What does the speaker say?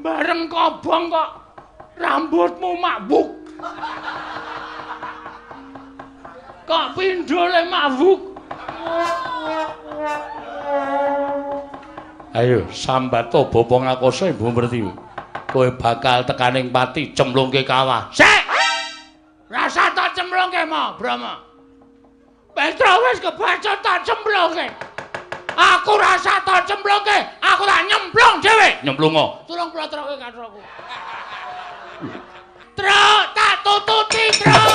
Bareng kobong kok rambutmu makbuk. Kok pindhole makbuk. Ayo sambato bapa ngakoso Ibu Pertiwi. Kowe bakal tekaning pati cemplungke kawah. Sik. Rasa tak cemplungke mo, Brahma. Petra wis kebaca tak cemplungke. Aku rasa tak cemplungke, aku tak nyemplung dhewe. Nyemplungo. Tulung plotroke katroku. Truk tak tututi, Truk.